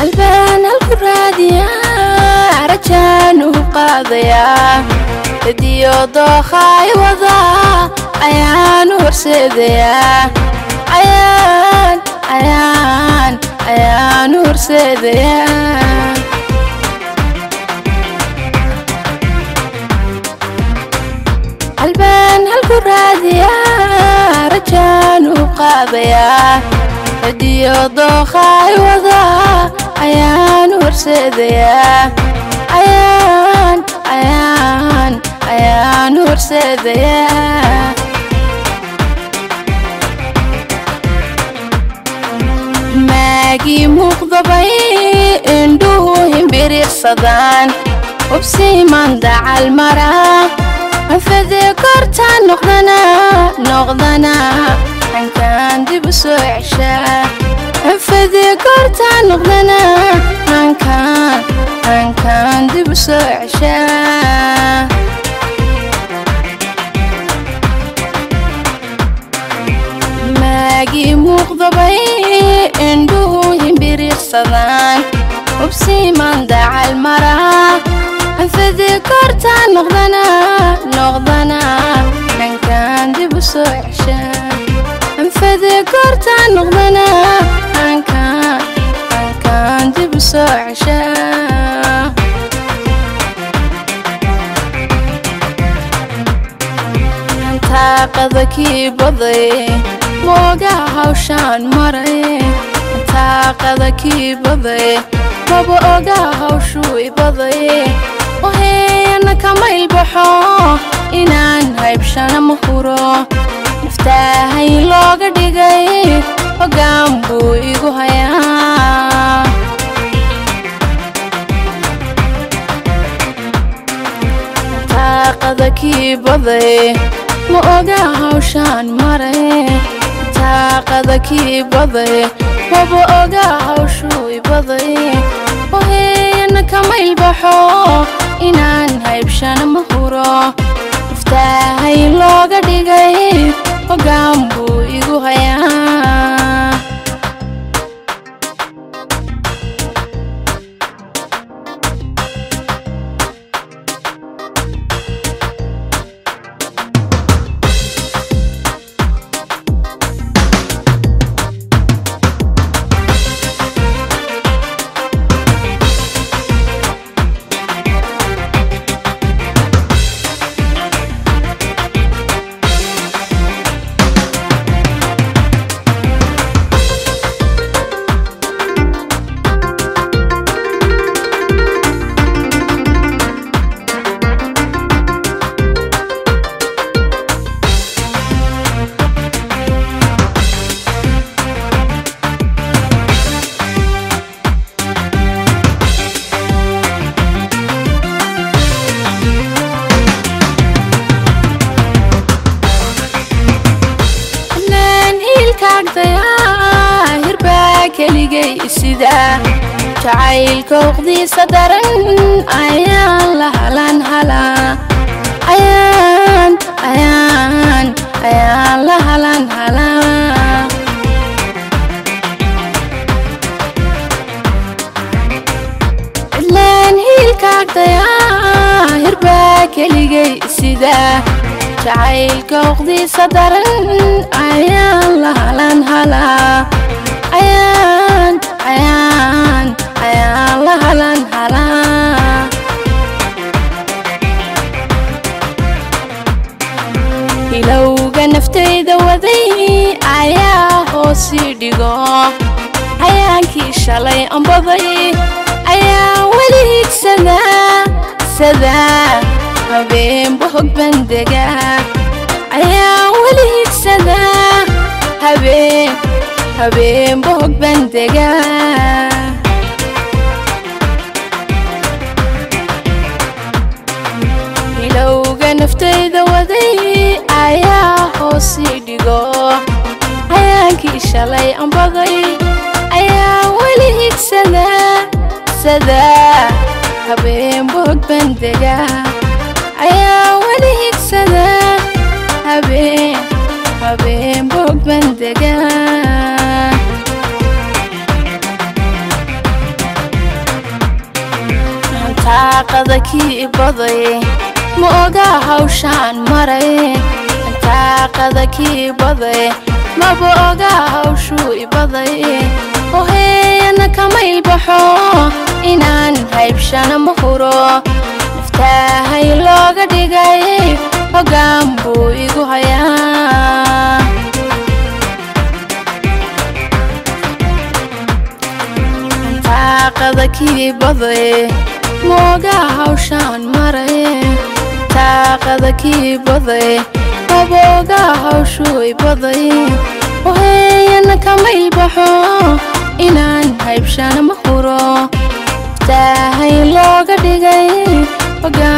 Albaan halku raadiyaa, rajaan u qaadayaa, hediyo dookhaay wadaa ayaan u horseedayaa, ayaan ayaan ayaan u horseedayaa. Albaan halku raadiyaa, rajaan u qaadayaa, hediyo dookhaay wadaa ayaan u horseedayaa, ayaan ayaan ayaan u horseedayaa. Maagii muuqdabay indhuhu himbiriirsadaan, hubsiiman dacal maraa, anfadee kortaan noqdana noqdana, hankaan dib u soo ceshaa. Anfadee kortaan noqdana, hankaan hankaan dib u soo ceshaa. Maagii muuqdabay indhuhu himbiriirsadaan, hubsiiman dacal maraa, anfadee kortaan noqdana noqdana, hankaan dib u soo ceshaa. Anfadee kortaan noqdana, hankaan hankaan dib u soo ceshaa. Taaqada kii baday moogaa hawshaan maray, taaqada kii baday maba ogaa hawshuu ibaday, waheeyana kamayl baxo inaan haybshana ma huro, naftaahay looga dhigay hoggaan buu igu hayaa. Taaqada kii baday ma ogaa hawshaan maray, taaqada kii baday maba ogaa hawshuu ibaday, waheeyana kamayl baxo inaan haybshana ma huro, naftaahay looga dhigay hoggaan buu igu hayaa. Hirbaa keligay sida jacaylka uqdiisa daran, ayaan la halan halaa, ayaan ayaan ayaan la halan halaa. Cidlaan hiilkaagdayaa, hirbaa keligay sida jacaylka uqdiisa daran, ayaan la halan halaa, ayaan ayaan ayaan la halan halaa. Hilowga naftayda waday ayaa hoosii dhigo, hayaankii shalay ambaday ayaa weli higsadaa sadaa, habeenba hog bandegaa ayaa weli higsadaa, habeen habeenba hog bandegaa. Hilowga naftayda waday ayaa hoosii dhigo, hayaankii shalay ambaday ayaa weli higsadaa sadaa, habeenba hog bandegaa ayaa weli higsadaa, habeen habeenba hog bandegaa. Hantaaqada kii baday ma oga hawshaan maray. Hantaaqada kii baday maba oga hawshuu ibaday. Oheeyana kamaylbaxo inaan haybshana ma huro. Naftaahay looga dhigay hoggaan buu igu hayaa. Hantaaqada kii baday ma oga hawshaan maray. Hantaaqada kii baday maba oga hawshuu ibaday. Oheeyana kamaylbaxo inaan haybshana ma huro. Naftaahay looga dhigay hoggaan.